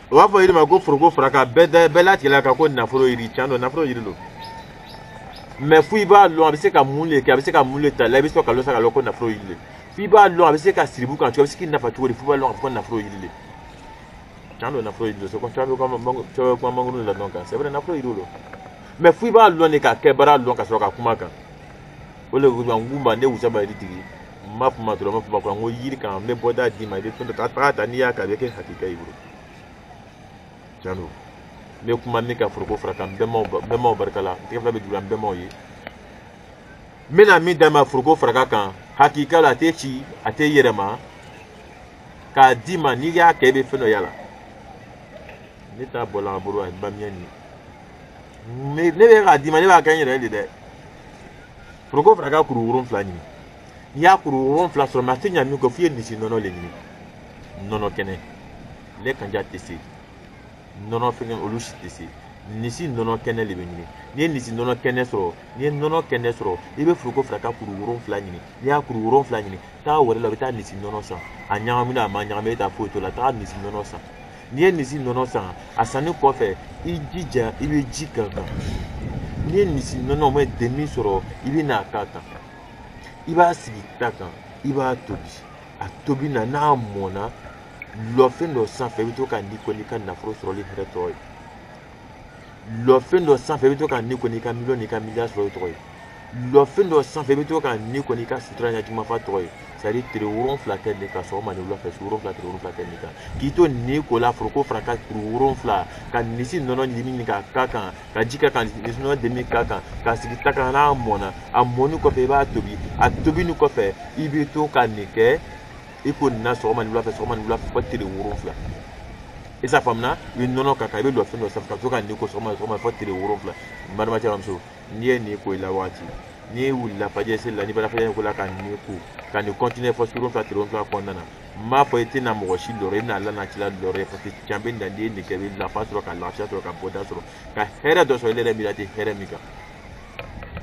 O b'a fɔ yiri ma ko foroko faraka. Bɛɛ da bɛɛ latigɛla ka ko nafolo yiri. Tiɲɛ don, nafolo yiri don, mais fo i b'a lɔn a bɛ se ka mun de kɛ, a bɛ se ka mun de ta la. I bɛ sɔrɔ ka lɔn sa ka lɔn ko nafolo yiri le. Fo i b'a lɔn a bɛ se ka siribu kan cogo, a bɛ se k'i nafa cogo di. Fo i b'a lɔn k'a fɔ ko nafolo yiri le. Tiɲɛ don, nafolo yiri don. C'est comme tu bɛ kuma mangoro la dɔn kan. C'est vrai, nafolo yiri don, mais fo i b'a lɔn de k'a kɛ baara lɔn ka sɔrɔ ka kuma kan. O de ko n k'u ma, ne wusaba yiri tigi, n b'a fɔ ma dɔrɔn, n b'a fɔ ma ko n ko yiri kan, n bɛ bɔda d'i ma, i bɛ fɛn dɔ ta, taga ta, n'i y'a kɛ, a bɛ kɛ hakika y'i bolo. Tiɲɛ don, n bɛ kuma min kan foroko fara kan, n bɛnbaw barika la, n tɛgɛ fila bɛ dugu la, n bɛnbaw ye. N bɛna min d'a ma foroko faraka kan, hakika la, a tɛ ci, a tɛ yɛlɛma k'a d'i ma. N'i y'a kɛ, i bɛ fɛn dɔ y'a la. Ne t'a bɔ la bolo a ba miɲɛ nin, ne bɛ k'a d'i ma, ne b'a kɛ n yɛrɛ de dɛ. Foroko faraka kuru 7 ɲini. N'i y'a kuru 7 sɔrɔ, mɛ a tɛ ɲa min kɔ, f'i ye misi nɔnɔ de ɲini, nɔnɔ kɛnɛ. Ne kanja tɛ se nɔnɔ fɛngɛ, olu si tɛ se. Misi nɔnɔ kɛnɛ de bɛ ɲini. N'i ye misi nɔnɔ kɛnɛ sɔrɔ, n'i ye nɔnɔ kɛnɛ sɔrɔ, i bɛ foroko faraka kuru 7 ɲini. N'i y'a kuru 7 ɲini, taa wɛrɛ la, i bɛ taa misi nɔnɔ san. A ɲagamina, a ma ɲagami, e t'a foyi t'o la. Taa misi nɔnɔ san. N'i ye misi nɔnɔ san, a sanni kɔfɛ, i jija, i bɛ ji k'a kan. N'i ye misi nɔnɔ mɛ demi sɔrɔ, i bɛ n'a k'a kan, i b'a sigi ta kan, i b'a tobi. A tobi na, n'a mɔnna, lɔfɛn dɔ sanfɛ, i bɛ to ka ni ko n'i ka nafolo sɔrɔli hɛrɛ tɔgɔ ye. Lɔfɛn dɔ sanfɛ, i bɛ to ka ni ko n'i ka miliyɔn n'i ka miliyari sɔrɔli tɔgɔ ye. Lɔfɛn dɔ sanfɛ, i bɛ to ka ni ko n'i ka sutura ɲɛjugumafa tɔgɔ ye. C'est à dire tile 7 kɛ nin kan, sɔgɔma ni wula fɛ, su 7, tile 7 kɛ nin kan, k'i to nin ko la, foroko fara ka kuru 7, ka misi nɔnɔ ɲimi k'a k'a kan, ka ji k'a kan, misi nɔnɔ demi k'a kan, ka sigi ta kan. N'a mɔnna, a mɔni kɔfɛ, i b'a tobi. A tobini kɔfɛ, i bɛ to ka nin kɛ i ko nin na, sɔgɔma ni wula fɛ, sɔgɔma ni wula fɛ, fo tile 7. I sa faamuna? I bɛ nɔnɔ k'a kan, i bɛ lɔfɛn dɔ sanfɛ ka to ka nin ko sɔgɔma sɔgɔma fo tile 7. N balimakɛ, bamuso, n'i ye nin ko i la waati, n'i wulila fajɛ seli la, n'i bɔra fajɛ ko la ka nin ko, ka nin continuer fo su 7, tile 7 kɔnɔna na, n m'a fɔ i tɛna mɔgɔ si lɔrɔ, i bɛna ala n'a cila lɔrɔ ye, parce que tiɲɛ bɛ na. N'i ye nin kɛ, i bɛ nafa sɔrɔ, ka lafiya sɔrɔ, ka bɔda sɔrɔ, ka hɛrɛ dɔ sɔrɔ. I yɛrɛ miiri a tɛ hɛrɛ min kan.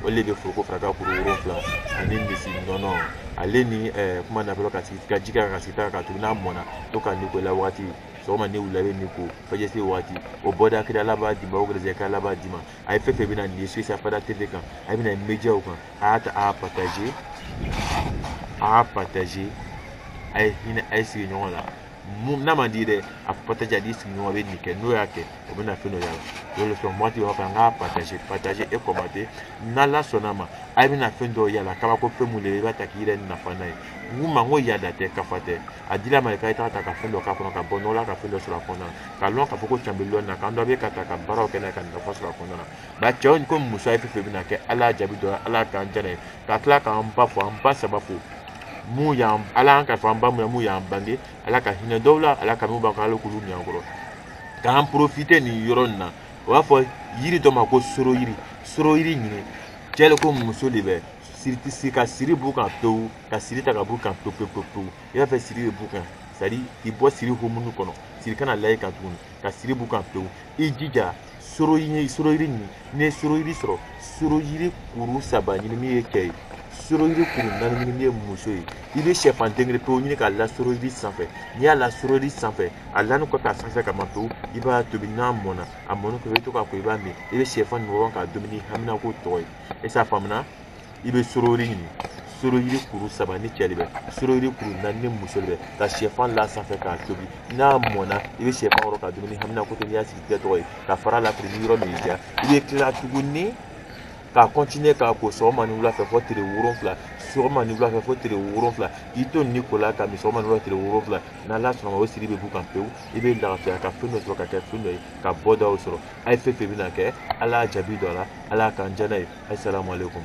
O de bɛ foroko faraka kuru 7 ani misi nɔnɔ ale ni kuma nafolo, ka sigi ka ji k'a kan, ka sigi ta kan, ka tugu. N'a mɔnna, to ka nin ko la waati, sɔgɔma ni wula, i bɛ nin ko fajɛ se waati, o bɔda kelen ala b'a d'i ma, o gɛrɛsɛgɛ ala b'a d'i ma. A ye fɛn fɛn bɛ na nin ye Suisse Fada TV kan, a bɛ na médiaw kan, a y'a ta, a y'a partager, a y'a partager, a ye hinɛ, a ye sigi ɲɔgɔn la. N'a man di dɛ, a partager, a di sigiɲɔgɔn bɛ nin kɛ, n'o y'a kɛ, o bɛna fɛn dɔ y'a la. O de sɔn waati b'a fɔ an k'a partager, partager et commenter. N'ala sɔnna ma, a bɛna fɛn dɔw y'a la, kabako fɛn mun de i b'a ta k'i yɛrɛ nafa n'a ye. N k'u ma, n ko yaada tɛ, kafa tɛ. A dila ma, k'a ye taga ta ka fɛn dɔ k'a kɔnɔ, ka bɔ nɔgɔ la, ka fɛn dɔ sɔrɔ a kɔnɔna na, k'a lɔn k'a fɔ ko can bɛ lɔn na, k'an dɔ bɛ ka ta ka baaraw kɛ n'a ye, ka nafa sɔrɔ a kɔnɔna na. Ba cɛw ko muso, ye fɛn fɛn bɛna kɛ, ala y'a jaabi dɔ ye, ala k'an jara ye, ka tila k'an ba fo, an ba saba fo, mun y'an ala y'an kalifa an ba mun na, mun y'an bange, ala ka hinɛ dɔw la, ala ka mun b'an kan, ala k'olu minɛ an kɔrɔ. K'an profiter nin yɔrɔ nin na, o b'a fɔ yiri dɔ ma ko soro yiri. Soro yiri ɲini, cɛ de ko muso de bɛ siri, ka siri b'u kan pewu, ka siri ta ka b'u kan pewu pewu pewu pewu. I b'a fɛ siri bɛ b'u kan, c'est à dire k'i bɔ siri hokumu kɔnɔ, siri kana la i kan tuguni, ka siri b'u kan pewu. I jija, soro yiri, soro yiri ɲini. N'i ye soro yiri sɔrɔ, soro yiri kuru 3 ɲini min ye cɛ ye, soro yiri kuru 4 ɲini min ye muso ye. I bɛ sɛfan den kelen pewu ɲini k'a la soro yiri sanfɛ. N'i y'a la soro yiri sanfɛ, a lani kɔfɛ a sanfɛ ka ban pewu, i b'a tobi. N'a mɔnna, a mɔni kɔfɛ, i bɛ to k'a ko, i b'a min. I bɛ sɛfan nin wɔrɔ k'a dumuni haminako tɔgɔ ye. E s'a faamuna? I bɛ soro yiri ɲini, soro yiri kuru 3 ni cɛ de bɛ, soro yiri kuru 4 ni muso de bɛ, ka sɛfan la sanfɛ k'a tobi. N'a mɔnna, i bɛ sɛfan wɔrɔ k'a dumuni haminako tɛ. N'i y'a sigi tigɛ tɔgɔ ye, ka fara lafili ni yɔrɔ min y'i diya, i bɛ tila tuguni k'a continuer k'a ko sɔgɔma ni wula fɛ fo tile 7, sɔgɔma ni wula fɛ fo tile 7. K'i to nin ko la ka min sɔgɔma ni wula tile 7, n'ala sɔnna ma, o siri bɛ b'u kan pewu. I bɛ lafiya, ka fɛn dɔ sɔrɔ, ka kɛ fɛn dɔ ye, ka bɔdaw sɔrɔ. A ye fɛn fɛn bɛna kɛ, ala y'a jaabi dɔ a la, ala k'an diya n'a ye. Asalamu aleykum.